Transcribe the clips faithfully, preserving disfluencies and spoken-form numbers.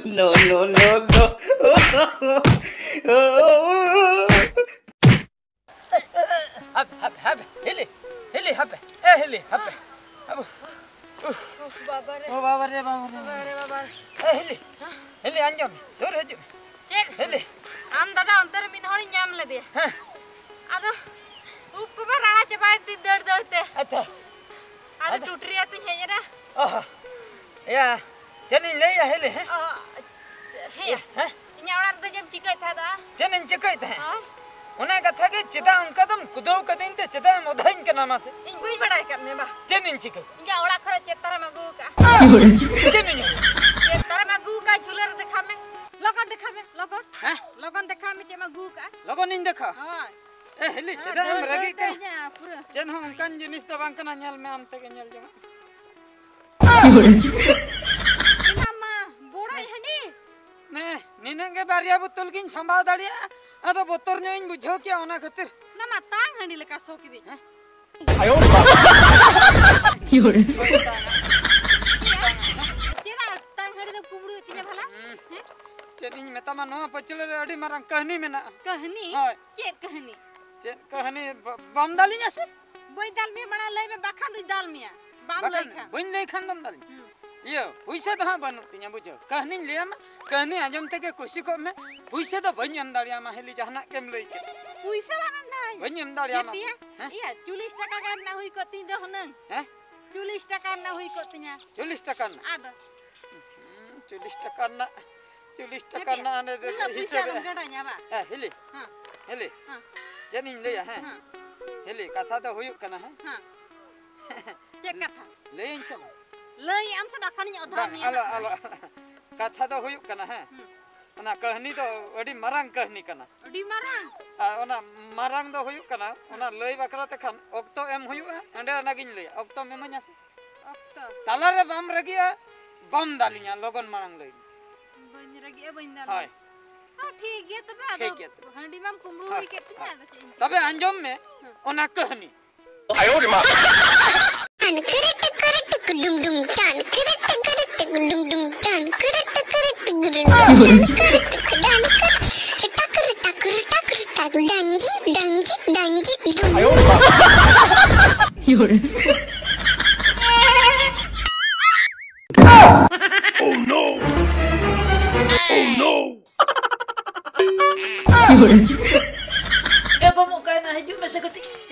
No, no, no, no. Hap, hap, hap. Hili, hili, hap. Eh, hili, hap. Hap. Uf. Baba re. Oh, baba re, baba re. Baba re, baba re. Eh, hili. Hili, ᱟᱸᱡᱚᱢ ᱢᱮ. ᱥᱩᱨ ᱦᱤᱡᱩᱜ ᱢᱮ. ᱪᱮᱫ? ᱦᱤᱞᱤ. ᱟᱢ ᱫᱟᱫᱟ ᱚᱱᱛᱮ ᱨᱮ ᱢᱤᱫ ᱦᱚᱲᱤᱧ ᱧᱟᱢ ᱞᱮᱫᱮᱭᱟ. ᱦᱮᱸ. ᱟᱫᱚ ᱩᱵ ᱠᱚᱢᱟ ᱨᱟᱲᱟ ᱪᱟᱵᱟᱭᱮᱱ ᱛᱤᱧ ᱫᱟᱹᱲ ᱫᱟᱹᱲ ᱛᱮ. ᱟᱪᱪᱷᱟ. ᱟᱫᱚ ᱟᱫᱚ? ᱴᱩᱴᱨᱤ ᱟᱹᱛᱩᱧ ᱦᱮᱡ ᱮᱱᱟ. ᱚ. ᱭᱟ, ᱪᱮᱫ ᱤᱧ ᱞᱟᱹᱭᱟ ᱦᱤᱞᱤ, ᱦᱮᱸ? ᱚ, ᱦᱮᱸᱭᱟ. ᱦᱮᱸ? ᱤᱧᱟᱹᱜ ᱚᱲᱟᱜ ᱨᱮᱫᱚ ᱪᱮᱫ ᱮᱢ ᱪᱤᱠᱟᱹᱭᱮᱫ ᱛᱟᱦᱮᱸᱫ ᱟ? ᱪᱮᱫ ᱤᱧ ᱪᱤᱠᱟᱹᱭᱮᱫ ᱛᱟᱦᱮᱸᱫ? ᱦᱳᱭ. ᱚᱱᱟ ᱠᱟᱛᱷᱟ ᱜᱮ, ᱪᱮᱫᱟᱜ ᱚᱱᱠᱟ ᱫᱚᱢ ᱠᱩᱫᱟᱹᱣ ᱠᱟᱹᱫᱤᱧ ᱛᱮ, ᱪᱮᱫᱟᱜ ᱮᱢ ᱚᱫᱷᱟᱧ ᱠᱟᱱᱟ ᱢᱟᱥᱮ? ᱤᱧ ᱵᱟᱹᱧ ᱵᱟᱲᱟᱭ ᱟᱠᱟᱫ ᱢᱮᱭᱟ ᱵᱟ. ᱪᱮᱫ ᱤᱧ ᱪᱤᱠᱟᱹᱭ? ᱤᱧᱟᱹᱜ ᱚᱲᱟᱜ ᱠᱷᱚᱱ ᱪᱮᱫ ᱛᱟᱨᱟᱢ ᱟᱹᱜᱩ ᱟᱠᱟᱫᱼᱟ? ᱪᱮᱫ ᱤᱧ? ᱪᱮᱫ ᱛᱟᱨᱟᱢ ᱟᱹᱜᱩ ᱟᱠᱟᱫᱼᱟ? ᱡᱷᱩᱞᱟᱹ ᱨᱮ ᱫᱮᱠᱷᱟᱣ ᱢᱮ. ᱞᱚᱜᱚᱱ ᱫᱮᱠᱷᱟᱣ ᱢᱮ, ᱞᱚᱜᱚᱱ. ᱦᱮᱸ? ᱞᱚᱜᱚᱱ ᱫᱮᱠᱷᱟᱣ ᱢᱮ, ᱪᱮᱫ ᱮᱢ ᱟᱹᱜᱩ ᱟᱠᱟᱫᱼᱟ? ᱞᱚᱜᱚᱱᱤᱧ ᱫᱮᱠᱷᱟᱣ? ᱦᱳᱭ. ᱮ ᱦᱤᱞᱤ, ᱦᱮᱸ, ᱪᱮᱫᱟᱜ ᱮᱢ ᱫᱟᱹᱲ, ᱨᱟᱹᱜᱤᱜ ᱫᱟᱹᱲ, ᱠᱟᱱᱟ? ᱫᱟᱹᱲ, ᱯᱩᱨᱟᱹ. ᱪᱮᱫ ᱦᱚᱸ ᱚᱱᱠᱟᱱ ᱡᱤᱱᱤᱥ ᱫᱚ ᱵᱟᱝ ᱠᱟᱱᱟ, ᱧᱮᱞ ᱢᱮ, ᱟᱢ ᱛᱮᱜᱮ ᱧᱮᱞ ᱡᱚᱝ ᱢᱮ. ᱚᱱᱟ ᱢᱟ ᱵᱚᱲᱚᱭ ᱦᱟᱺᱰᱤ. ᱱᱮ, ᱱᱤᱱᱟᱹᱜ ᱜᱮ ᱵᱟᱨᱭᱟ ᱵᱳᱛᱚᱞ ᱜᱤᱧ ᱥᱟᱢᱵᱟᱣ ᱫᱟᱲᱮᱭᱟᱜᱼᱟ, ᱟᱫᱚ ᱵᱚᱛᱚᱨ ᱧᱚᱜ ᱤᱧ ᱵᱩᱡᱷᱟᱹᱣ ᱠᱮᱭᱟ, ᱚᱱᱟ ᱠᱷᱟᱹᱛᱤᱨ. ᱚᱱᱟ ᱢᱟ ᱛᱟᱝ ᱦᱟᱺᱰᱤ ᱞᱮᱠᱟ ᱥᱚ ᱠᱤᱫᱤᱧ. ᱦᱮᱸ? ᱪᱮᱫᱟᱜ ᱛᱟᱝ ᱦᱟᱺᱰᱤ ᱫᱚᱢ ᱠᱩᱢᱵᱽᱲᱩᱭᱮᱫ ᱛᱤᱧᱟ ᱵᱷᱟᱞᱟ? ᱦᱩᱸ. ᱦᱮᱸ? ᱪᱮᱫ ᱤᱧ ᱢᱮᱛᱟᱢᱟ, ᱱᱚᱣᱟ ᱯᱟᱹᱪᱷᱞᱟᱹ ᱨᱮ ᱟᱹᱰᱤ ᱢᱟᱨᱟᱝ ᱠᱟᱹᱦᱱᱤ ᱢᱮᱱᱟᱜᱼᱟ. ᱠᱟᱹᱦᱱᱤ? ᱦᱳᱭ. ᱪᱮᱫ ᱠᱟᱹᱦᱱᱤ? ᱪᱮᱫ ᱠᱟᱹᱦᱱᱤ? ᱵᱟ-, ᱵᱟᱢ ᱫᱟᱞᱤᱧᱟ ᱥᱮ? ᱵᱟᱹᱧ ᱫᱟᱞ ᱢᱮᱭᱟ, ᱢᱟᱲᱟᱝ ᱞᱟᱹᱭ ᱢᱮ, ᱵᱟᱠᱷᱟᱱ ᱫᱚᱧ ᱫᱟᱞ ᱢᱮᱭᱟ. ᱵᱟᱢ ᱵᱟᱠᱷᱟᱱ ᱞᱟᱹᱭ ᱠᱷᱟᱱ. ᱵᱟᱹᱧ ᱞᱟᱹᱭ ᱠᱷᱟᱱ ᱫᱚᱢ ᱫᱟᱞᱤᱧᱟ. ᱦᱩᱸ. ᱤᱭᱟᱹ, ᱯᱩᱭᱥᱟᱹ ᱫᱚ ᱦᱟᱸᱜ ᱵᱟᱹᱱᱩᱜ ᱛᱤᱧᱟ, ᱵᱩᱡᱷᱟᱹᱣ. ᱠᱟᱹᱦᱱᱤᱧ ᱞᱟᱹᱭᱟᱢᱟ, ᱠᱟᱹᱦᱱᱤ ᱟᱸᱡᱚᱢ ᱛᱮᱜᱮ ᱠᱩᱥᱤ ᱠᱚᱜ ᱢᱮ. ᱯᱩᱭᱥᱟᱹ ᱫᱚ ᱵᱟᱹᱧ ᱮᱢ ᱫᱟᱲᱮᱭᱟᱢᱟ ᱦᱤᱞᱤ, ᱡᱟᱦᱟᱱᱟᱜ ᱜᱮᱢ ᱞᱟᱹᱭ ᱠᱮᱫ. ᱯᱩᱭᱥᱟᱹ ᱵᱟᱢ ᱮᱢ ᱫᱟᱲᱮᱭᱟᱢᱟ? ᱵᱟᱹᱧ ᱮᱢ ᱫᱟᱲᱮᱭᱟᱢᱟ. ᱪᱮᱫ ᱭᱟ? ᱦᱮᱸ? ᱤᱭᱟᱹ, ᱪᱚᱞᱞᱤᱥ ᱴᱟᱠᱟ ᱜᱟᱱ ᱨᱮᱱᱟᱜ ᱦᱩᱭ ᱠᱚᱜ ᱛᱤᱧ ᱫᱚ ᱦᱩᱱᱟᱹᱝ. ᱦᱮᱸ? ᱪᱚᱞᱞᱤᱥ ᱴᱟᱠᱟ ᱨᱮᱱᱟᱜ ᱦᱩᱭ ᱠᱚᱜ ᱛᱤᱧᱟ. ᱪᱚᱞᱞᱤᱥ ᱴᱟᱠᱟ ᱨᱮᱱᱟᱜ? ᱟᱫᱚ? ᱦᱩᱸ, ᱪᱚᱞᱞᱤᱥ ᱴᱟᱠᱟ ᱨᱮᱱᱟᱜ, ᱪᱚᱞᱞᱤᱥ ᱴᱟᱠᱟ ᱦᱮᱸ, ᱨᱮᱱᱟᱜ ᱦᱟᱸᱰᱮ ᱩᱱᱟᱹᱜ ᱯᱩᱭᱥᱟᱹ ᱦᱤᱥᱟᱹᱵ ᱫᱚᱢ ᱮ. ᱜᱟᱰᱟᱧᱟ ᱵᱟ? ᱦᱮᱸ, ᱦᱤᱞᱤ. ᱦᱮᱸ. ᱦᱤᱞᱤ. ᱦᱮᱸ. ᱪᱮᱫ ᱤᱧ ᱞᱟᱹᱭᱟ, ᱦᱮᱸ? ᱦᱮᱸ. ᱦᱤᱞᱤ, ᱠᱟᱛᱷᱟ ᱫᱚ ᱦᱩᱭᱩᱜ ᱠᱟᱱᱟ, ᱦᱮᱸ? ᱦᱮᱸ. ᱪᱮᱫ ᱠᱟᱛᱷᱟ? ᱞᱟᱹᱭᱟᱹᱧ ᱥᱮ ᱵᱟᱝ? ᱞᱟᱹᱭ ᱟᱢ ᱥᱮ ᱵᱟᱠᱷᱟᱱᱤᱧ ᱚᱫᱷᱟ ᱵᱟᱝ, ᱢᱮᱭᱟ ᱟᱞᱚ, ᱱᱟᱜ ᱟᱞᱚ. ᱠᱷᱟᱱ. ᱠᱟᱛᱷᱟ ᱫᱚ ᱦᱩᱭᱩᱜ ᱠᱟᱱᱟ, ᱦᱮᱸ? ᱦᱩᱸ. ᱚᱱᱟ ᱠᱟᱹᱦᱱᱤ ᱫᱚ ᱟᱹᱰᱤ ᱢᱟᱨᱟᱝ ᱠᱟᱹᱦᱱᱤ ᱠᱟᱱᱟ. ᱟᱹᱰᱤ ᱢᱟᱨᱟᱝ? ᱟᱨ ᱚᱱᱟ ᱢᱟᱨᱟᱝ ᱫᱚ ᱦᱩᱭᱩᱜ ᱠᱟᱱᱟ, ᱚᱱᱟ ᱞᱟᱹᱭ ᱵᱟᱠᱷᱨᱟ ᱛᱮ ᱠᱷᱟᱱ ᱚᱠᱛᱚ ᱮᱢ ᱦᱩᱭᱩᱜᱼᱟ, ᱚᱸᱰᱮ ᱚᱱᱟᱜᱤᱧ ᱞᱟᱹᱭᱟ. ᱚᱠᱛᱚᱢ ᱤᱢᱟᱹᱧᱟ ᱥᱮ? ᱚᱠᱛᱚ. ᱛᱟᱞᱟᱨᱮ ᱵᱟᱢ ᱨᱟᱹᱜᱤᱜᱼᱟ, ᱠᱚᱢ ᱫᱟᱞᱤᱧᱟ, ᱞᱚᱜᱚᱱ ᱢᱟᱲᱟᱝ ᱞᱟᱹᱭ ᱢᱮ᱾ ᱵᱟᱹᱧ ᱨᱟᱹᱜᱤᱜᱼᱟ, ᱵᱟᱹᱧ ᱫᱟᱞᱟ᱾ ᱦᱳᱭ᱾ ᱦᱚᱸ, ᱴᱷᱤᱠ ᱜᱮᱭᱟ ᱛᱚᱵᱮ, ᱟᱫᱚ ᱴᱷᱤᱠ ᱜᱮᱭᱟ ᱛᱚᱵᱮ᱾ ᱦᱟᱺᱰᱤ ᱢᱟᱢ ᱠᱩᱢᱵᱽᱲᱩ ᱦᱳᱭ, ᱦᱩᱭ ᱠᱮᱫ ᱛᱤᱧᱟ, ᱦᱳᱭ᱾ ᱟᱫᱚ ᱪᱮᱫ ᱤᱧ ᱛᱚᱵᱮ ᱪᱤᱠᱟᱹᱭᱟ? ᱟᱸᱡᱚᱢ ᱢᱮ, ᱦᱮᱸ᱾ ᱚᱱᱟ ᱠᱟᱹᱦᱱᱤ᱾ ᱴᱟᱱ ᱠᱤᱨᱤ ᱴᱤᱠᱤᱨᱤ ᱴᱤᱠᱤ ᱰᱩᱢ ᱰᱩᱢ, ᱴᱟᱱ ᱠᱤᱨᱤ ᱴᱤᱠᱤᱨᱤ ᱴᱤᱠᱤ ᱰᱩᱢ ᱰᱩᱢ, ᱴᱟᱱ ᱠᱤᱨᱤ ᱴᱤᱠᱤᱨᱤ ᱴᱤᱠᱤ ᱰᱩᱢ ᱰᱩᱢ, ᱴᱟᱱ ᱠᱤᱨᱤ ᱴᱤᱠᱤ ᱰᱟᱱ ᱠᱤᱨᱤ ᱴᱟᱠ ᱠᱤᱨᱤ ᱴᱟᱠ ᱠᱤᱨᱤ ᱴᱟᱠ ᱠᱤᱨᱤ ᱴᱟᱠ ᱰᱟᱝᱜᱤ ᱰᱟᱝᱜᱤ ᱰᱟᱝᱜᱤ ᱰᱩᱢ᱾ Oh no! Oh no! ᱮ ᱵᱟᱹᱵᱩ, ᱚᱠᱟᱭᱮᱱᱟ? ᱦᱤᱡᱩᱜ ᱢᱮᱥᱮ ᱠᱟᱹᱴᱤᱡ᱾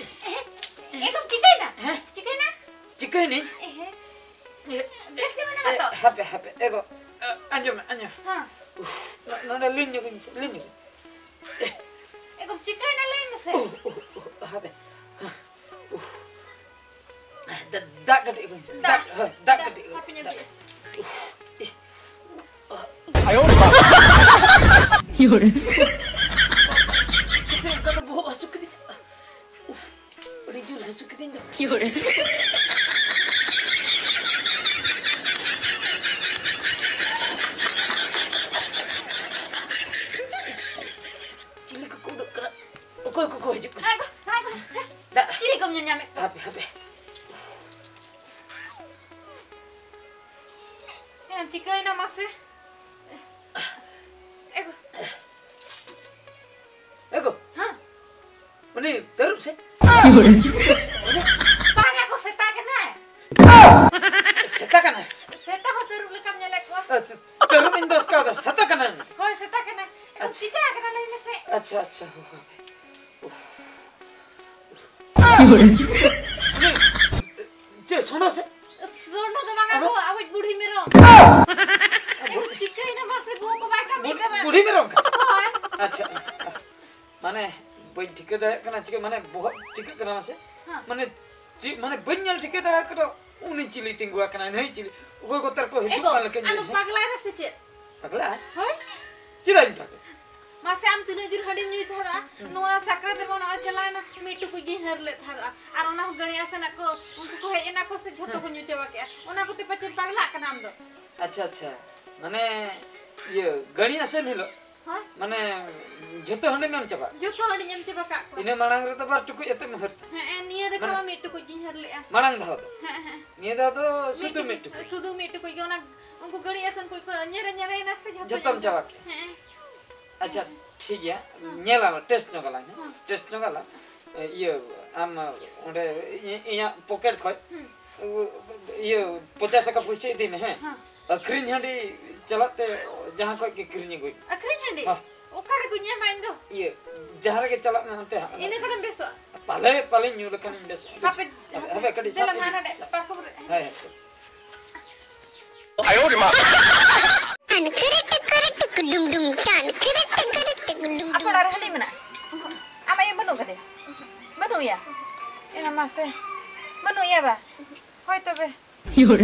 ᱮᱦᱮ, ᱮ ᱜᱚ, ᱪᱤᱠᱟᱹᱭᱮᱱᱟ? ᱦᱮᱸ? ᱪᱤᱠᱟᱹᱭᱮᱱᱟ? ᱪᱤᱠᱟᱹᱭᱮᱱᱟᱹᱧ? ᱮᱦᱮ, ᱮ, ᱵᱮᱥ ᱜᱮ ᱢᱮᱱᱟᱢᱟ ᱮ, ᱛᱚ? ᱦᱟᱯᱮ, ᱦᱟᱯᱮ, ᱮ ᱜᱚ, ᱮ, ᱟᱸᱡᱚᱢ ᱢᱮ, ᱟᱸᱡᱚᱢ ᱢᱮ᱾ ᱦᱮᱸ᱾ ᱩᱯᱷ, ᱱᱚ-, ᱱᱚᱰᱮ ᱞᱤᱱ ᱧᱚᱜᱤᱧ ᱢᱮᱥᱮ, ᱞᱤᱱ ᱧᱚᱜᱤᱧ᱾ ᱮ ᱜᱚ, ᱪᱤᱠᱟᱹᱭᱮᱱᱟ ᱞᱟᱹᱭ ᱢᱮᱥᱮ? ᱩᱦ, ᱩᱦ, ᱩᱦ, ᱦᱟᱯᱮ᱾ ᱩᱦ᱾ ᱫᱟ-, ᱫᱟᱜ ᱠᱟᱹᱴᱤᱡ ᱟᱹᱜᱩᱧ ᱥᱮ᱾ ᱫᱟᱜ, ᱫᱟᱜ, ᱦᱳᱭ, ᱫᱟᱜ ᱫᱟᱜ, ᱠᱟᱹᱴᱤᱡ ᱟᱹᱜᱩᱧ᱾ ᱦᱟᱯᱮᱧ ᱫᱟᱜ᱾ ᱟᱹᱜᱩᱭᱮᱫᱼᱟ᱾ ᱩᱯᱷ, ᱤᱦ᱾ ᱟᱭᱳ ᱨᱮ ᱵᱟᱵᱟ᱾ ᱪᱤᱠᱟᱹᱛᱮ ᱚᱱᱠᱟ ᱫᱚ ᱵᱚᱦᱚᱜ ᱦᱟᱹᱥᱩ ᱠᱤᱫᱤᱧᱟ? ᱩᱯᱷ, ᱟᱹᱰᱤ ᱡᱳᱨ ᱦᱟᱹᱥᱩ ᱠᱤᱫᱤᱧ ᱫᱚ᱾ ᱤᱥ, ᱪᱤᱞᱤ ᱠᱚᱠᱚ ᱩᱰᱩᱠ ᱠᱟᱱᱟ? ᱚᱠᱚᱭ ᱠᱚᱠᱚ ᱦᱤᱡᱩᱜ ᱠᱟᱱᱟ? ᱦᱮᱸ ᱜᱚ, ᱦᱮᱸ ᱜᱚ, ᱦᱮᱸ᱾ ᱫᱟᱜ᱾ ᱪᱤᱞᱤ ᱠᱚᱢ ᱧᱮᱞ ᱧᱟᱢᱮᱫ ᱠᱚᱣᱟ? ᱦᱟᱯᱮ, ᱦᱟᱯᱮ᱾ ᱮᱢ ᱪᱤᱠᱟᱹᱭᱮᱱᱟ ᱢᱟᱥᱮ? ᱮ ᱜᱚ᱾ ᱮ ᱜᱚ᱾ ᱦᱮᱸ᱾ ᱩᱱᱤ ᱛᱟᱹᱨᱩᱵ ᱥᱮ? ᱵᱟᱝᱟ ᱜᱚ, ᱥᱮᱛᱟ ᱠᱟᱱᱟᱭ᱾ ᱥᱮᱛᱟ ᱠᱟᱱᱟᱭ? ᱥᱮᱛᱟ ᱦᱚᱸ ᱛᱟᱹᱨᱩᱵ ᱞᱮᱠᱟᱢ ᱧᱮᱞᱮᱫ ᱠᱚᱣᱟ᱾ ᱟᱪᱪᱷᱟ, ᱛᱟᱹᱨᱩᱵ ᱤᱧ ᱫᱚ ᱚᱥᱠᱟ ᱫᱚ ᱥᱮᱛᱟ ᱠᱟᱱᱟᱭ᱾ ᱦᱳᱭ, ᱥᱮᱛᱟ ᱠᱟᱱᱟᱭ᱾ ᱮᱠᱫᱚᱢ ᱟᱪᱪᱷᱟ᱾ ᱪᱤᱠᱟᱹ ᱟᱠᱟᱱᱟ ᱞᱟᱹᱭ ᱢᱮᱥᱮ? ᱟᱪᱪᱷᱟ, ᱟᱪᱪᱷᱟ, ᱦᱳᱭ, ᱦᱳᱭ᱾ ᱩᱯᱷ᱾ ᱪᱮᱫ, ᱥᱚᱸᱰᱚ ᱥᱮ? ᱥᱚᱸᱰᱚ ᱫᱚ ᱵᱟᱝᱟ ᱟᱫᱚ? ᱜᱚ, ᱟᱵᱚᱭᱤᱡ ᱵᱩᱲᱦᱤ ᱢᱮᱨᱚᱢ᱾ ᱮᱠᱫᱚᱢ ᱪᱤᱠᱟᱹᱭᱮᱱᱟ ᱢᱟᱥᱮ, ᱵᱚᱦᱚᱜ ᱠᱚ ᱵᱟᱭ ᱠᱟᱹᱢᱤᱭᱮᱫ ᱵᱩ-, ᱛᱟᱢᱟ? ᱵᱩᱲᱦᱤ ᱢᱮᱨᱚᱢ ᱠᱟᱱᱟ? ᱦᱳᱭ᱾ ᱟᱪᱪᱷᱟ, ᱢᱟᱱᱮ ᱵᱟᱹᱧ ᱴᱷᱤᱠᱟᱹ ᱫᱟᱲᱮᱭᱟᱜ ᱠᱟᱱᱟ, ᱪᱤᱠᱟᱹ, ᱢᱟᱱᱮ ᱵᱚᱦᱚᱜ ᱪᱤᱠᱟᱹᱜ ᱠᱟᱱᱟ ᱢᱟᱥᱮ? ᱦᱮᱸ᱾ ᱢᱟᱱᱮ ᱪᱮᱫ, ᱢᱟᱱᱮ ᱵᱟᱹᱧ ᱧᱮᱞ ᱴᱷᱤᱠᱟᱹ ᱫᱟᱲᱮᱭᱟᱜ ᱠᱟᱱᱟ, ᱩᱱᱤ ᱪᱤᱞᱤ ᱛᱤᱸᱜᱩ ᱟᱠᱟᱱᱟᱭ, ᱱᱟᱹᱭ ᱪᱤᱞᱤ? ᱚᱠᱚᱭ ᱠᱚ ᱛᱟᱨ ᱠᱚ ᱦᱤᱡᱩᱜ ᱮᱜᱳ, ᱠᱟᱱ ᱞᱮᱠᱟᱧ ᱟᱫᱚ ᱧᱮᱞ ᱯᱟᱜᱽᱞᱟᱭ ᱱᱟ ᱥᱮ ᱪᱮᱫ? ᱯᱟᱜᱽᱞᱟ? ᱦᱳᱭ᱾ ᱪᱮᱫᱟᱜ ᱤᱧ ᱯᱟᱜᱽᱞᱟ? ᱢᱟᱥᱮ, ᱟᱢ ᱛᱤᱱᱟᱹᱜ ᱡᱳᱨ ᱦᱟᱺᱰᱤᱢ ᱧᱩᱭ ᱛᱟᱦᱮᱸᱫᱼᱟ? ᱦᱩᱸ᱾ ᱱᱚᱣᱟ ᱥᱟᱠᱨᱟᱛ ᱨᱮᱢᱟ ᱱᱚᱜᱼᱚᱭ ᱪᱟᱞᱟᱣᱮᱱᱟ, ᱢᱤᱫ ᱴᱩᱠᱩᱡ ᱜᱤᱧ ᱦᱟᱹᱨ ᱞᱮᱫ ᱛᱟᱦᱮᱸᱫᱼᱟ᱾ ᱟᱨ ᱚᱱᱟ ᱦᱚᱸ ᱜᱟᱹᱲᱤ ᱟᱥᱮᱱᱟᱜ ᱠᱚ, ᱩᱱᱠᱩ ᱠᱚ ᱦᱮᱡ ᱮᱱᱟ ᱠᱚ ᱥᱮ, ᱡᱷᱚᱛᱚ ᱠᱚ ᱧᱩ ᱪᱟᱵᱟ ᱠᱮᱫᱼᱟ᱾ ᱚᱱᱟ ᱠᱚᱛᱮ ᱯᱟᱪᱮᱫ ᱯᱟᱜᱽᱞᱟᱜ ᱠᱟᱱᱟ ᱟᱢ ᱫᱚ? ᱟᱪᱪᱷᱟ, ᱟᱪᱪᱷᱟ᱾ ᱢᱟᱱᱮ, ᱤᱭᱟᱹ, ᱜᱟᱹᱲᱤ ᱟᱥᱮᱱ ᱦᱤᱞᱳᱜ, ᱦᱳᱭ᱾ ᱢᱟᱱᱮ, ᱡᱷᱚᱛᱚ ᱦᱟᱺᱰᱤᱢ ᱮᱢ ᱪᱟᱵᱟ? ᱡᱷᱚᱛᱚ ᱦᱟᱺᱰᱤᱧ ᱮᱢ ᱪᱟᱵᱟ ᱠᱟᱜ ᱠᱚᱣᱟ᱾ ᱤᱱᱟᱹ ᱢᱟᱲᱟᱝ ᱨᱮᱫᱚ ᱵᱟᱨ ᱴᱩᱠᱩᱡ ᱟᱛᱮᱢ ᱦᱟᱹᱨ᱾ ᱦᱮᱸ, ᱦᱮᱸ, ᱱᱤᱭᱟᱹ ᱫᱚ ᱢᱟᱱᱮ, ᱠᱚ ᱢᱤᱫ ᱴᱩᱠᱩᱡ ᱜᱤᱧ ᱦᱟᱹᱨ ᱞᱮᱜᱼᱟ᱾ ᱢᱟᱲᱟᱝ ᱫᱷᱟᱣ ᱫᱚ? ᱦᱮᱸ, ᱦᱮᱸ᱾ ᱱᱤᱭᱟᱹ ᱫᱷᱟᱣ ᱫᱚ ᱥᱩᱫᱷᱩ ᱢᱤᱫ ᱴᱩᱠᱩᱡ᱾ ᱥᱩᱫᱷᱩ ᱢᱤᱫ ᱴᱩᱠᱩᱡ ᱜᱮ, ᱚᱱᱟ ᱩᱱᱠᱩ ᱜᱟᱹᱲᱤ ᱟᱥᱮᱱ ᱠᱚ ᱠᱚ ᱧᱮᱨᱮ ᱧᱮᱨᱮᱭᱮᱱᱟ ᱥᱮ, ᱡᱷᱚᱛᱚ ᱡᱷᱚᱛᱚᱢ ᱡᱚᱢ ᱪᱟᱵᱟ ᱠᱮᱫ᱾ ᱦᱮᱸ, ᱦᱮᱸ᱾ ᱟᱪᱪᱷᱟ, ᱴᱷᱤᱠ ᱜᱮᱭᱟ᱾ ᱦᱮᱸ᱾ ᱧᱮᱞ ᱟᱞᱟᱝ, ᱴᱮᱥᱴ ᱧᱚᱜ ᱟᱞᱟᱝ, ᱦᱮᱸ? ᱦᱮᱸ᱾ ᱴᱮᱥᱴ ᱧᱚᱜ ᱟᱞᱟᱝ᱾ ᱮ, ᱤᱭᱟᱹ, ᱟᱢ ᱚᱸᱰᱮ ᱤᱧ, ᱤᱧᱟᱹᱜ ᱯᱚᱠᱮᱴ ᱠᱷᱚᱡ, ᱦᱩᱸ᱾ ᱤᱭᱟᱹ, ᱯᱚᱧᱪᱟᱥ ᱴᱟᱠᱟ ᱯᱩᱭᱥᱟᱹ ᱤᱫᱤ ᱢᱮ, ᱦᱮᱸ? ᱦᱮᱸ᱾ ᱟᱹᱠᱷᱨᱤᱧ ᱦᱟᱺᱰᱤ ᱪᱟᱞᱟᱜ ᱛᱮ ᱡᱟᱦᱟᱸ ᱠᱷᱚᱡ ᱜᱮ ᱠᱤᱨᱤᱧ ᱟᱹᱜᱩᱭ ᱢᱮ᱾ ᱟᱹᱠᱷᱨᱤᱧ ᱦᱟᱺᱰᱤ? ᱦᱮᱸ᱾ ᱚᱠᱟ ᱨᱮᱠᱚ ᱧᱟᱢᱟ ᱤᱧ ᱫᱚ? ᱤᱭᱟᱹ, ᱡᱟᱦᱟᱸ ᱨᱮᱜᱮ ᱪᱟᱞᱟᱜ ᱢᱮ ᱚᱱᱛᱮ ᱦᱟᱸᱜ᱾ ᱤᱱᱟᱹ ᱠᱷᱟᱱᱮᱢ ᱵᱮᱥᱚᱜᱼᱟ? ᱯᱟᱞᱮ, ᱯᱟᱞᱮᱧ ᱧᱩ ᱞᱮᱠᱷᱟᱱᱤᱧ ᱵᱮᱥᱚᱜᱼᱟ᱾ ᱦᱟᱯᱮ, ᱦᱟᱯᱮ, ᱦᱟᱯᱮ, ᱠᱟᱹᱴᱤᱡ ᱫᱮᱞᱟ ᱥᱟᱵ ᱱᱟᱦᱟᱜ ᱤᱫᱤ, ᱱᱚᱰᱮ ᱥᱟᱵ᱾ ᱯᱟᱨᱠᱚᱢ ᱨᱮ᱾ ᱦᱮᱸ, ᱦᱮᱸ, ᱪᱚ᱾ ᱟᱭᱳ ᱨᱮ ᱢᱟ᱾ ᱴᱟᱱ ᱠᱤᱨᱤ ᱴᱤᱠᱤᱨᱤ ᱴᱤᱠᱤ ᱰᱩᱢ ᱰᱩᱢ, ᱴᱟᱱ ᱠᱤᱨᱤ ᱴᱤᱠᱤᱨᱤ ᱴᱤᱠᱤ ᱰᱩᱢ ᱰᱩᱢ᱾ ᱟᱠᱚ ᱚᱲᱟᱜ ᱨᱮ ᱦᱟᱺᱰᱤ ᱢᱮᱱᱟᱜᱼᱟ? ᱟᱢ ᱟᱭᱳ ᱵᱟᱹᱱᱩᱜ ᱠᱟᱫᱮᱭᱟ? ᱵᱟᱹᱱᱩᱜ ᱮᱭᱟ? ᱮᱱᱟ ᱢᱟᱥᱮ, ᱵᱟᱹᱱᱩᱜ ᱮᱭᱟ ᱵᱟ? ᱦᱳᱭ ᱛᱚᱵᱮ᱾ ᱭᱳᱨ᱾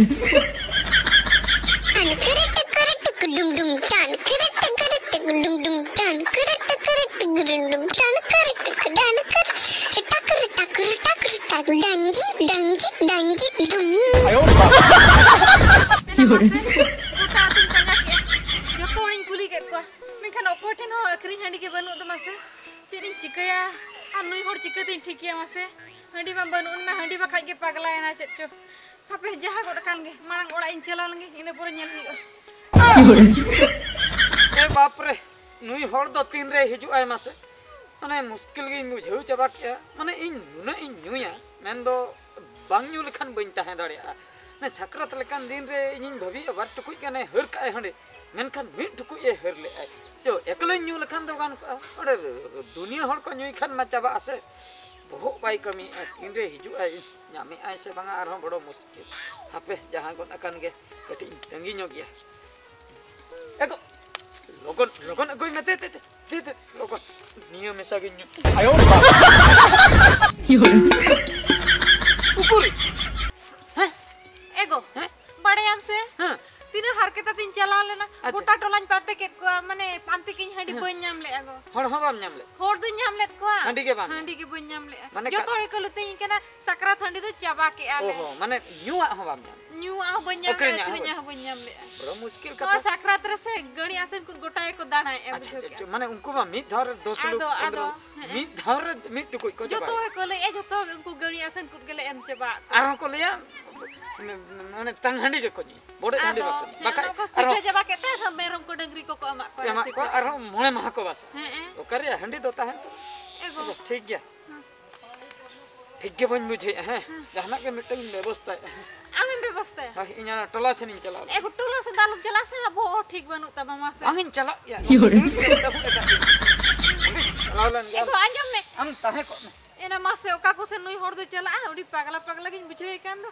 ᱴᱟᱱ ᱠᱤᱨᱤ ᱴᱤᱠᱤᱨᱤ ᱴᱤᱠᱤ ᱰᱩᱢ ᱰᱩᱢ, ᱴᱟᱱ ᱠᱤᱨᱤ ᱴᱤᱠᱤᱨᱤ ᱴᱤᱠᱤ ᱰᱩᱢ ᱰᱩᱢ, ᱴᱟᱱ ᱠᱤᱨᱤ ᱴᱤᱠᱤᱨᱤ ᱴᱤᱠᱤ ᱰᱩᱢ ᱰᱩᱢ, ᱴᱟᱱ ᱠᱤᱨᱤ ᱴᱤᱠᱤ ᱰᱟᱱ ᱠᱤᱨᱤ, ᱴᱟᱠ ᱨᱤ ᱴᱟᱠ ᱨᱤ ᱴᱟᱠ ᱨᱤ ᱴᱟᱠ, ᱰᱟᱝᱜᱤ ᱰᱟᱝᱜᱤ ᱰᱟᱝᱜᱤ ᱰᱩᱢ᱾ ᱟᱭᱳ ᱨᱮ ᱵᱟᱵᱟ᱾ ᱫᱮᱞᱟ ᱢᱟᱥᱮ, ᱜᱚᱴᱟ ᱟᱹᱛᱩᱧ ᱯᱟᱸᱡᱟ ᱠᱮᱜᱼᱟ, ᱡᱚᱛᱚ ᱦᱚᱲᱤᱧ ᱠᱩᱞᱤ ᱠᱮᱫ ᱠᱚᱣᱟ, ᱢᱮᱱᱠᱷᱟᱱ ᱚᱠᱚᱭ ᱴᱷᱮᱱ ᱦᱚᱸ ᱟᱹᱠᱷᱨᱤᱧ ᱦᱟᱺᱰᱤ ᱜᱮ ᱵᱟᱹᱱᱩᱜ ᱫᱚ ᱢᱟᱥᱮ᱾ ᱪᱮᱫ ᱤᱧ ᱪᱤᱠᱟᱹᱭᱟ? ᱟᱨ ᱱᱩᱭ ᱦᱚᱲ ᱪᱤᱠᱟᱹᱛᱤᱧ ᱴᱷᱤᱠᱮᱭᱟ ᱢᱟᱥᱮ? ᱦᱟᱺᱰᱤ ᱢᱟ ᱵᱟᱹᱱᱩᱜ ᱟᱱ ᱢᱟ, ᱦᱟᱺᱰᱤ ᱵᱟᱠᱷᱟᱡ ᱜᱮ ᱯᱟᱜᱽᱞᱟᱭᱮᱱᱟ ᱪᱮᱫ ᱪᱚ᱾ ᱦᱟᱯᱮ, ᱡᱟᱦᱟᱸ ᱜᱚᱫ ᱟᱠᱟᱱ ᱜᱮ, ᱢᱟᱲᱟᱝ ᱚᱲᱟᱜ ᱤᱧ ᱪᱟᱞᱟᱣ ᱞᱮᱱᱜᱮ, ᱤᱱᱟᱹ ᱯᱚᱨᱮ ᱧᱮᱞ ᱦᱩᱭᱩᱜᱼᱟ᱾ ᱮ ᱵᱟᱯ ᱨᱮ, ᱱᱩᱭ ᱦᱚᱲ ᱫᱚ ᱛᱤᱱ ᱨᱮᱭ ᱦᱤᱡᱩᱜ ᱟᱭ ᱢᱟᱥᱮ? ᱢᱟᱱᱮ, ᱢᱩᱥᱠᱤᱞ ᱜᱤᱧ ᱵᱩᱡᱷᱟᱹᱣ ᱪᱟᱵᱟ ᱠᱮᱜᱼᱟ᱾ ᱢᱟᱱᱮ, ᱤᱧ ᱱᱩᱱᱟᱹᱜ ᱤᱧ ᱧᱩᱭᱟ, ᱢᱮᱱᱫᱚ ᱵᱟᱝ ᱧᱩ ᱞᱮᱠᱷᱟᱱ ᱵᱟᱹᱧ ᱛᱟᱦᱮᱸ ᱫᱟᱲᱮᱭᱟᱜᱼᱟ᱾ ᱢᱟᱱᱮ, ᱥᱟᱠᱨᱟᱛ ᱞᱮᱠᱟᱱ ᱫᱤᱱ ᱨᱮ ᱤᱧᱤᱧ ᱵᱷᱟᱹᱵᱤᱭᱮᱫᱼᱟ, ᱵᱟᱨ ᱴᱩᱠᱩᱡ ᱜᱟᱱᱮ ᱦᱟᱹᱨ ᱠᱟᱜᱼᱟᱭ ᱦᱟᱺᱰᱤ, ᱢᱮᱱᱠᱷᱟᱱ ᱢᱤᱫ ᱴᱩᱠᱩᱡ ᱮ ᱦᱟᱹᱨ ᱞᱮᱜᱼᱟᱭ᱾ ᱪᱚ, ᱮᱠᱞᱟᱧ ᱧᱩ ᱞᱮᱠᱷᱟᱱ ᱫᱚ ᱜᱟᱱ ᱠᱚᱜᱼᱟ, ᱚᱸᱰᱮ ᱫᱩᱱᱤᱭᱟᱹ ᱦᱚᱲ ᱠᱚ ᱧᱩᱭ ᱠᱷᱟᱱ ᱢᱟ ᱪᱟᱵᱟᱜ ᱟᱥᱮ᱾ ᱵᱚᱦᱚᱜ ᱵᱟᱭ ᱠᱟᱹᱢᱤᱭᱮᱫᱼᱟ, ᱛᱤᱱᱨᱮ ᱦᱤᱡᱩᱜᱼᱟᱭ, ᱧᱟᱢᱮᱫᱼᱟᱭ ᱥᱮ ᱵᱟᱝᱟ, ᱟᱨᱦᱚᱸ ᱵᱚᱲᱚ ᱢᱩᱥᱠᱤᱞ᱾ ᱦᱟᱯᱮ, ᱡᱟᱦᱟᱸ ᱜᱚᱫ ᱟᱠᱟᱱ ᱜᱮ, ᱠᱟᱹᱴᱤᱡ ᱤᱧ ᱛᱟᱺᱜᱤ ᱧᱚᱜ ᱜᱮᱭᱟ᱾ ᱮ ᱜᱚ, ᱞᱚᱜᱚᱱ, ᱞᱚᱜᱚᱱ ᱟᱹᱜᱩᱭ ᱢᱮ, ᱫᱮ, ᱫᱮ, ᱫᱮ, ᱫᱮ, ᱫᱮ, ᱞᱚᱜᱚᱱ᱾ ᱱᱤᱭᱟᱹ ᱢᱮᱥᱟ ᱜᱤᱧ ᱧᱩ᱾ ᱟᱭᱳ ᱨᱮ ᱵᱟᱵᱟ᱾ ᱩᱠᱩᱨ? ᱦᱮᱸ? ᱮ ᱜᱚ, ᱦᱮᱸ? ᱵᱟᱲᱟᱭᱟᱢ ᱥᱮ? ᱦᱮᱸ᱾ ᱛᱤᱱᱟᱹᱜ ᱦᱟᱨᱠᱮᱛ ᱟᱛᱤᱧ ᱪᱟᱞᱟᱣ ᱞᱮᱱᱟ, ᱟᱪᱪᱷᱟ᱾ ᱜᱚᱴᱟ ᱴᱚᱞᱟᱧ ᱯᱟᱱᱛᱮ ᱠᱮᱫ ᱠᱚᱣᱟ, ᱢᱟᱱᱮ, ᱯᱟᱱᱛᱮ ᱠᱮᱫ ᱤᱧ, ᱦᱟᱺᱰᱤ ᱦᱮᱸ᱾ ᱵᱟᱹᱧ ᱧᱟᱢ ᱞᱮᱫᱼᱟ ᱜᱚ᱾ ᱦᱚᱲ ᱦᱚᱸ ᱵᱟᱢ ᱧᱟᱢ ᱞᱮᱫ? ᱦᱚᱲ ᱫᱩᱧ ᱧᱟᱢ ᱞᱮᱫ ᱠᱚᱣᱟ᱾ ᱦᱟᱺᱰᱤ ᱜᱮ ᱵᱟᱢ ᱦᱟᱺᱰᱤ ᱧᱟᱢ? ᱜᱮ ᱵᱟᱹᱧ ᱧᱟᱢ ᱞᱮᱫᱼᱟ᱾ ᱢᱟᱱᱮ ᱡᱚᱛᱚ ᱠᱟ- ᱦᱚᱲ ᱜᱮᱠᱚ ᱞᱟᱹᱭ ᱠᱟᱱᱟ, ᱥᱟᱠᱨᱟᱛ ᱦᱟᱺᱰᱤ ᱫᱚ ᱪᱟᱵᱟ ᱠᱮᱫᱼᱟ ᱞᱮ᱾ ᱚ ᱦᱚᱸ, ᱢᱟᱱᱮ ᱧᱩᱣᱟᱜ ᱦᱚᱸ ᱵᱟᱢ ᱧᱟᱢ? ᱧᱩᱣᱟᱜ ᱦᱚᱸ ᱵᱟᱹᱧ ᱧᱟᱢ ᱞᱮᱫᱼᱟ, ᱟᱹᱠᱷᱨᱤᱧᱟᱜ ᱦᱚᱸ ᱟᱹᱠᱷᱨᱤᱧᱟᱜ ᱵᱟᱹᱧ ᱦᱚᱸ ᱵᱟᱹᱧ ᱧᱟᱢ ᱞᱮᱫᱼᱟ᱾ ᱵᱩᱨᱟ ᱢᱩᱥᱠᱤᱞ ᱱᱚᱣᱟ ᱠᱟᱛᱷᱟ᱾ ᱥᱟᱠᱨᱟᱛ ᱨᱮᱥᱮ ᱜᱟᱹᱲᱤ ᱟᱥᱮᱱ ᱠᱚ ᱜᱚᱴᱟ ᱜᱮᱠᱚ ᱫᱟᱬᱟᱭᱮᱫᱼᱟ, ᱟᱪᱪᱷᱟ, ᱵᱩᱡᱷᱟᱹᱣ ᱟᱪᱪᱷᱟ, ᱠᱮᱜᱼᱟ᱾ ᱟᱪᱪᱷᱟ, ᱢᱟᱱᱮ ᱩᱱᱠᱩ ᱢᱟ ᱢᱤᱫ ᱫᱷᱟᱣ ᱨᱮ ᱫᱚᱥ ᱟᱫᱚ, ᱞᱩᱠ, ᱦᱮᱸ᱾ ᱯᱚᱱᱫᱽᱨᱚ, ᱢᱤᱫ ᱫᱷᱟᱣ ᱨᱮ ᱢᱤᱫ ᱴᱩᱠᱩᱡ ᱠᱚ ᱡᱚᱛᱚ ᱪᱟᱵᱟᱭᱟ᱾ ᱦᱚᱲ ᱠᱚ ᱞᱟᱹᱭᱮᱫᱼᱟ, ᱡᱚᱛᱚ ᱦᱚᱲ ᱜᱮ ᱩᱱᱠᱩ ᱜᱟᱹᱲᱤ ᱟᱥᱮᱱ ᱠᱩᱫ ᱜᱮᱞᱮ ᱮᱢ ᱪᱟᱵᱟ ᱟᱫ ᱠᱚᱣᱟ᱾ ᱟᱨᱦᱚᱸ ᱠᱚ ᱞᱟᱹᱭᱟ, ᱢᱟᱱᱮ ᱛᱟᱝ ᱦᱟᱺᱰᱤ ᱜᱮᱠᱚ ᱧᱩᱭᱟ, ᱵᱚᱰᱮᱡ ᱦᱟᱺᱰᱤ ᱟᱫᱚ, ᱵᱟᱠᱚ ᱧᱩᱭᱟ᱾ ᱦᱮᱸ, ᱵᱟᱠᱷᱟᱡ ᱚᱱᱟ ᱠᱚ ᱟᱨᱦᱚᱸ ᱥᱤᱴᱷᱟᱹ ᱪᱟᱵᱟ ᱠᱮᱫ ᱛᱮ ᱟᱨᱦᱚᱸ ᱢᱮᱨᱚᱢ ᱠᱚ ᱰᱟᱹᱝᱨᱤ ᱠᱚᱠᱚ ᱮᱢᱟᱜ ᱠᱚᱣᱟ ᱮᱢᱟᱜ ᱨᱟᱹᱥᱤ ᱠᱚᱣᱟ, ᱠᱚ᱾ ᱟᱨᱦᱚᱸ ᱢᱚᱬᱮ ᱢᱟᱦᱟ ᱠᱚ ᱵᱟᱥᱟ᱾ ᱦᱮᱸ, ᱦᱮᱸ᱾ ᱚᱠᱟᱨᱮ ᱦᱟᱺᱰᱤ ᱫᱚ ᱛᱟᱦᱮᱱ ᱛᱟᱢᱟ? ᱮ ᱜᱚ᱾ ᱟᱪᱪᱷᱟ, ᱴᱷᱤᱠ ᱜᱮᱭᱟ᱾ ᱦᱮᱸ᱾ ᱴᱷᱤᱠ ᱜᱮ ᱵᱟᱹᱧ ᱵᱩᱡᱷᱟᱹᱣᱮᱫᱼᱟ, ᱦᱮᱸ᱾ ᱦᱮᱸ᱾ ᱡᱟᱦᱟᱱᱟᱜ ᱜᱮ ᱢᱤᱫᱴᱟᱝ ᱵᱮᱵᱚᱥᱛᱷᱟᱭᱟ᱾ ᱟᱢᱮᱢ ᱵᱮᱵᱚᱥᱛᱷᱟᱭᱟ? ᱦᱳᱭ, ᱤᱧ ᱚᱱᱟ ᱴᱚᱞᱟ ᱥᱮᱱᱤᱧ ᱪᱟᱞᱟᱣ ᱞᱮᱱᱟ᱾ ᱮ ᱜᱚ, ᱴᱚᱞᱟ ᱥᱮᱫ ᱫᱚ ᱟᱞᱚᱢ ᱪᱟᱞᱟᱜᱼᱟ ᱥᱮ, ᱟᱵᱚ ᱦᱚᱸ ᱴᱷᱤᱠ ᱵᱟᱹᱱᱩᱜ ᱛᱟᱢᱟ, ᱢᱟᱥᱮ᱾ ᱵᱟᱝ ᱤᱧ ᱪᱟᱞᱟᱜ ᱜᱮᱭᱟ᱾ ᱤᱭᱳᱨᱮ᱾ ᱪᱟᱞᱟᱣ ᱞᱮᱱ ᱮ ᱜᱮᱭᱟ᱾ ᱜᱚ, ᱟᱸᱡᱚᱢ ᱢᱮ᱾ ᱟᱢ ᱛᱟᱦᱮᱸ ᱠᱚᱜ ᱢᱮ᱾ ᱮᱱᱟ ᱢᱟᱥᱮ, ᱚᱠᱟ ᱠᱚᱥᱮᱫ ᱱᱩᱭ ᱦᱚᱲ ᱫᱚᱭ ᱪᱟᱞᱟᱜᱼᱟ? ᱟᱹᱰᱤ ᱯᱟᱜᱽᱞᱟ ᱯᱟᱜᱽᱞᱟ ᱜᱤᱧ ᱵᱩᱡᱷᱟᱹᱣᱮ ᱠᱟᱱ ᱫᱚ᱾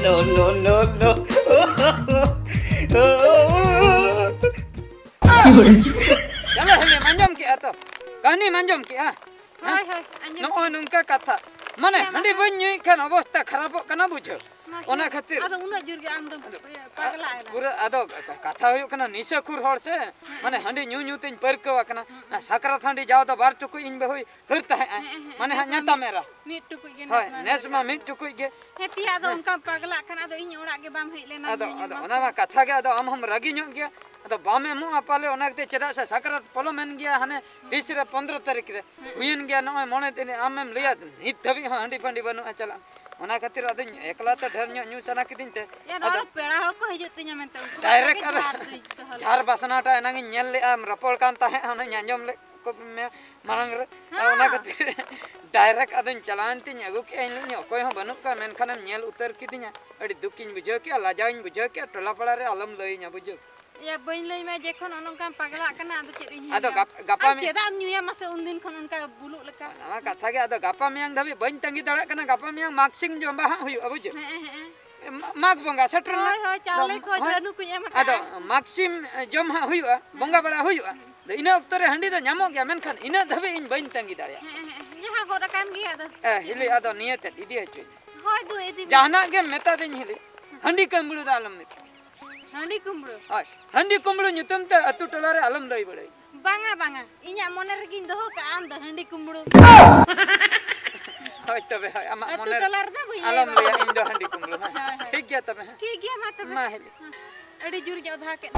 No, no, no, no. ᱪᱟᱞᱟᱜ ᱦᱮᱞᱮᱢ ᱟᱸᱡᱚᱢ ᱠᱮᱜᱼᱟ ᱛᱚ? ᱠᱟᱹᱦᱱᱤᱢ ᱟᱸᱡᱚᱢ ᱠᱮᱜᱼᱟ? ᱦᱳᱭ, ᱦᱳᱭ, ᱟᱸᱡᱚᱢ ᱱᱚᱜᱼᱚᱭ ᱠᱮᱜᱼᱟ᱾ ᱱᱚᱝᱠᱟ ᱠᱟᱛᱷᱟ᱾ ᱢᱟᱱᱮ ᱦᱮᱸ, ᱢᱟ᱾ ᱦᱟᱺᱰᱤ ᱵᱟᱹᱧ ᱧᱩᱭᱮᱫ ᱠᱷᱟᱱ ᱚᱵᱚᱥᱛᱟ ᱠᱷᱟᱨᱟᱯᱚᱜ ᱠᱟᱱᱟ, ᱵᱩᱡᱷᱟᱹᱣ᱾ ᱢᱟᱥᱮ᱾ ᱚᱱᱟ ᱠᱷᱟᱹᱛᱤᱨ᱾ ᱟᱫᱚ ᱩᱱᱟᱹᱜ ᱡᱳᱨ ᱜᱮ ᱟᱢ ᱫᱚᱢ ᱟᱫᱚ, ᱯᱟᱜᱽᱞᱟ ᱮᱱᱟ᱾ ᱯᱩᱨᱟᱹ ᱟᱫᱚ ᱠᱟ-, ᱠᱟᱛᱷᱟ ᱦᱩᱭᱩᱜ ᱠᱟᱱᱟ, ᱱᱤᱥᱟᱹ ᱠᱷᱩᱨ ᱦᱚᱲ ᱥᱮ, ᱦᱮᱸ᱾ ᱢᱟᱱᱮ ᱦᱟᱺᱰᱤ ᱧᱩ ᱧᱩ ᱛᱤᱧ ᱯᱟᱹᱨᱠᱟᱹᱣ ᱟᱠᱟᱱᱟ᱾ ᱦᱮᱸ᱾ ᱚᱱᱟ ᱥᱟᱠᱨᱟᱛ ᱦᱟᱺᱰᱤ ᱡᱟᱣ ᱫᱚ ᱵᱟᱨ ᱴᱩᱠᱩᱡ ᱤᱧ ᱵᱟᱹᱦᱩᱭ ᱦᱟᱹᱨ ᱛᱟᱦᱮᱸᱜᱼᱟ᱾ ᱦᱮᱸ, ᱦᱮᱸ, ᱢᱟᱱᱮ ᱱᱮᱥ ᱦᱟᱸᱜ ᱢᱟ ᱧᱟᱛᱟᱢ ᱮᱨᱟ᱾ ᱢᱤᱫ ᱴᱩᱠᱩᱡ ᱜᱮ ᱦᱳᱭ, ᱱᱮᱥ ᱢᱟ ᱱᱮᱥ ᱢᱟ ᱦᱟᱹᱨ ᱢᱤᱫ ᱠᱟᱜ ᱴᱩᱠᱩᱡ ᱜᱮ᱾ ᱦᱮᱸ, ᱛᱤᱭᱟ, ᱟᱫᱚ ᱦᱮᱸ᱾ ᱚᱱᱠᱟᱢ ᱯᱟᱜᱽᱞᱟᱜ ᱠᱷᱟᱱ ᱟᱫᱚ ᱤᱧ ᱚᱲᱟᱜ ᱜᱮ ᱵᱟᱢ ᱦᱮᱡ ᱞᱮᱱᱟ ᱟᱫᱚ, ᱧᱩᱧᱩ ᱟᱫᱚ ᱢᱟᱥᱮ᱾ ᱚᱱᱟ ᱢᱟ ᱠᱟᱛᱷᱟ ᱜᱮ, ᱟᱫᱚ ᱟᱢ ᱦᱚᱸᱢ ᱨᱟᱹᱜᱤ ᱧᱚᱜ ᱜᱮᱭᱟ᱾ ᱟᱫᱚ ᱵᱟᱢ ᱮᱢᱚᱜᱼᱟ ᱯᱟᱞᱮ, ᱚᱱᱟ ᱠᱷᱟᱹᱛᱤᱨ ᱪᱮᱫᱟᱜ ᱥᱮ ᱥᱟᱠᱨᱟᱛ ᱯᱚᱞᱚᱢᱮᱱ ᱜᱮᱭᱟ ᱦᱟᱱᱮ ᱛᱤᱥ ᱨᱮ ᱯᱚᱱᱫᱽᱨᱚ ᱛᱟᱹᱨᱤᱠᱷ ᱨᱮ᱾ ᱦᱮᱸ᱾ ᱦᱩᱭᱮᱱ ᱜᱮᱭᱟ ᱱᱚᱜᱼᱚᱭ ᱢᱚᱬᱮ ᱫᱤᱱ, ᱟᱢᱮᱢ ᱞᱟᱹᱭᱟ ᱱᱤᱛ ᱫᱷᱟᱹᱵᱤᱡ ᱦᱚᱸ ᱦᱟᱺᱰᱤ ᱯᱷᱟᱺᱰᱤ ᱵᱟᱹᱱᱩᱜᱼᱟ ᱪᱟᱞᱟᱜ᱾ ᱚᱱᱟ ᱠᱷᱟᱹᱛᱤᱨ ᱟᱫᱚᱧ ᱮᱠᱞᱟ ᱛᱮ ᱰᱷᱮᱨ ᱧᱚᱜ ᱧᱩ ᱥᱟᱱᱟ ᱠᱤᱫᱤᱧ ᱛᱮ᱾ ᱭᱟ, ᱱᱚᱣᱟ ᱟᱫᱚ ᱫᱚ ᱯᱮᱲᱟ ᱦᱚᱲ ᱠᱚ ᱦᱤᱡᱩᱜ ᱛᱤᱧᱟ ᱢᱮᱱᱛᱮ, ᱩᱱᱠᱩ direct ᱵᱟᱠᱷᱨᱟ ᱜᱮ ᱟᱫᱚ ᱡᱷᱟᱨ ᱫᱚᱧ ᱫᱚᱦᱚ ᱞᱮᱫᱟ᱾ ᱡᱷᱟᱨ ᱵᱟᱥᱱᱟᱴᱟ ᱮᱱᱟᱝ ᱤᱧ ᱧᱮᱞ ᱞᱮᱜᱼᱟ, ᱨᱚᱯᱚᱲ ᱠᱟᱱ ᱛᱟᱦᱮᱸᱫ, ᱚᱱᱟᱧ ᱟᱸᱡᱚᱢ ᱞᱮᱫ ᱠᱚ ᱢᱮ ᱢᱟᱲᱟᱝ ᱨᱮ᱾ ᱦᱮᱸ᱾ ᱚᱱᱟ ᱠᱷᱟᱹᱛᱤᱨ direct ᱟᱫᱚᱧ ᱪᱟᱞᱟᱣᱮᱱ ᱛᱤᱧ ᱟᱹᱜᱩ ᱠᱮᱜᱼᱟ᱾ ᱤᱧ ᱞᱟᱹᱭᱮᱫᱼᱟᱹᱧ ᱚᱠᱚᱭ ᱦᱚᱸ ᱵᱟᱹᱱᱩᱜ ᱠᱚᱣᱟ, ᱢᱮᱱᱠᱷᱟᱱᱮᱢ ᱧᱮᱞ ᱩᱛᱟᱹᱨ ᱠᱤᱫᱤᱧᱟ᱾ ᱟᱹᱰᱤ ᱫᱩᱠᱤᱧ ᱵᱩᱡᱷᱟᱹᱣ ᱠᱮᱜᱼᱟ, ᱞᱟᱡᱟᱣᱤᱧ ᱵᱩᱡᱷᱟᱹᱣ ᱠᱮᱜᱼᱟ, ᱴᱚᱞᱟ ᱯᱟᱲᱟ ᱨᱮ ᱟᱞᱚᱢ ᱞᱟᱹᱭᱟᱹᱧᱟ, ᱵᱩᱡᱷᱟᱹᱣ᱾ ᱭᱟ, ᱵᱟᱹᱧ ᱞᱟᱹᱭ ᱢᱟ, ᱡᱮᱠᱷᱚᱱ ᱚᱱᱮ ᱚᱱᱠᱟᱢ ᱯᱟᱜᱽᱞᱟᱜ ᱠᱟᱱᱟ, ᱟᱫᱚ ᱪᱮᱫ ᱤᱧ ᱟᱫᱚ ᱧᱩᱭᱟ? ᱜᱟᱯ-, ᱜᱟᱯᱟ ᱟᱨ ᱢᱮ- ᱪᱮᱫᱟᱜ ᱮᱢ ᱧᱩᱭᱟ ᱢᱟᱥᱮ ᱩᱱᱫᱤᱱ ᱠᱷᱚᱱ ᱚᱱᱠᱟ ᱵᱩᱞᱩᱜ ᱞᱮᱠᱟ? ᱚᱱᱟ ᱢᱟ ᱠᱟᱛᱷᱟ ᱜᱮ, ᱟᱫᱚ ᱜᱟᱯᱟ ᱢᱮᱭᱟᱝ ᱫᱷᱟᱹᱵᱤᱡ ᱵᱟᱹᱧ ᱛᱟᱺᱜᱤ ᱫᱟᱲᱮᱭᱟᱜ ᱠᱟᱱᱟ, ᱜᱟᱯᱟ ᱢᱮᱭᱟᱝ ᱢᱟᱜᱽ ᱥᱤᱧ ᱡᱚᱢ ᱵᱟᱦᱟᱜ ᱦᱩᱭᱩᱜᱼᱟ, ᱵᱩᱡᱷᱟᱹᱣ? ᱦᱮᱸ, ᱦᱮᱸ, ᱦᱮᱸ᱾ ᱢᱟ-, ᱢᱟᱜᱽ ᱵᱚᱸᱜᱟ ᱥᱮᱴᱮᱨ ᱞᱮᱱᱟ᱾ ᱦᱳᱭ, ᱦᱳᱭ, ᱪᱟᱣᱞᱮ ᱟᱫᱚ, ᱠᱚ ᱦᱳᱭ, ᱡᱟᱹᱱᱩ ᱠᱚᱧ ᱮᱢ ᱟᱠᱟᱫᱼᱟ᱾ ᱟᱫᱚ ᱢᱟᱜᱽ ᱥᱤᱢ ᱡᱚᱢ ᱦᱟᱸᱜ ᱦᱩᱭᱩᱜᱼᱟ, ᱦᱮᱸ᱾ ᱵᱚᱸᱜᱟ ᱵᱟᱲᱟ ᱦᱩᱭᱩᱜᱼᱟ᱾ ᱦᱮᱸ᱾ ᱟᱫᱚ ᱤᱱᱟᱹ ᱚᱠᱛᱚ ᱨᱮ ᱦᱟᱺᱰᱤ ᱫᱚ ᱧᱟᱢᱚᱜ ᱜᱮᱭᱟ, ᱢᱮᱱᱠᱷᱟᱱ ᱤᱱᱟᱹ ᱫᱷᱟᱹᱵᱤᱡ ᱤᱧ ᱵᱟᱹᱧ ᱛᱟᱺᱜᱤ ᱫᱟᱲᱮᱭᱟᱜᱼᱟ᱾ ᱦᱮᱸ, ᱦᱮᱸ, ᱡᱟᱦᱟᱸ ᱜᱚᱫ ᱟᱠᱟᱱ ᱜᱮᱭᱟ ᱟᱫᱚ᱾ ᱮ, ᱦᱤᱞᱤ, ᱟᱫᱚ ᱱᱤᱭᱟᱹ ᱛᱮᱫ ᱤᱫᱤ ᱦᱚᱪᱚᱧ᱾ ᱦᱳᱭ, ᱫᱩ ᱤᱫᱤ ᱢᱮ᱾ ᱡᱟᱦᱟᱱᱟᱜ ᱜᱮᱢ ᱢᱮᱛᱟ ᱫᱤᱧ ᱦᱤᱞᱤ, ᱦᱟᱺᱰᱤ ᱠᱩᱢᱵᱽᱲᱩ ᱫᱚ ᱟᱞᱚᱢ ᱢᱮᱛᱟ᱾ ᱦᱟᱺᱰᱤ ᱠᱩᱢᱵᱽᱲᱩ? ᱦᱳᱭ, ᱦᱟᱺᱰᱤ ᱠᱩᱢᱵᱽᱲᱩ ᱧᱩᱛᱩᱢ ᱛᱮ ᱟᱹᱛᱩ ᱴᱚᱞᱟ ᱨᱮ ᱟᱞᱚᱢ ᱞᱟᱹᱭ ᱵᱟᱲᱟᱭ᱾ ᱵᱟᱝᱟ, ᱵᱟᱝᱟ, ᱤᱧᱟᱹᱜ ᱢᱚᱱᱮ ᱨᱮᱜᱮᱧ ᱫᱚᱦᱚ ᱠᱟᱜᱼᱟ, ᱟᱢ ᱫᱚ ᱦᱟᱺᱰᱤ ᱠᱩᱢᱵᱽᱲᱩ᱾ ᱦᱳᱭ ᱛᱚᱵᱮ, ᱦᱳᱭ, ᱟᱢᱟᱜ ᱟᱹᱛᱩ ᱢᱚᱱᱮ ᱨᱮ ᱴᱚᱞᱟ ᱨᱮᱫᱚ ᱵᱟᱹᱧ ᱞᱟᱹᱭ ᱟᱞᱚᱢ ᱵᱟᱲᱟᱭᱟ᱾ ᱞᱟᱹᱭᱟ, ᱤᱧ ᱫᱚ ᱦᱟᱺᱰᱤ ᱠᱩᱢᱵᱽᱲᱩ, ᱦᱮᱸ᱾ ᱦᱳᱭ, ᱦᱳᱭ᱾ ᱴᱷᱤᱠ ᱜᱮᱭᱟ ᱛᱚᱵᱮ, ᱦᱮᱸ᱾ ᱴᱷᱤᱠ ᱜᱮᱭᱟ, ᱢᱟ ᱛᱚᱵᱮ᱾ ᱢᱟ ᱦᱤᱞᱤ᱾ ᱟᱹᱰᱤ ᱡᱳᱨ ᱜᱮ ᱚᱫᱷᱟ ᱠᱮᱫ᱾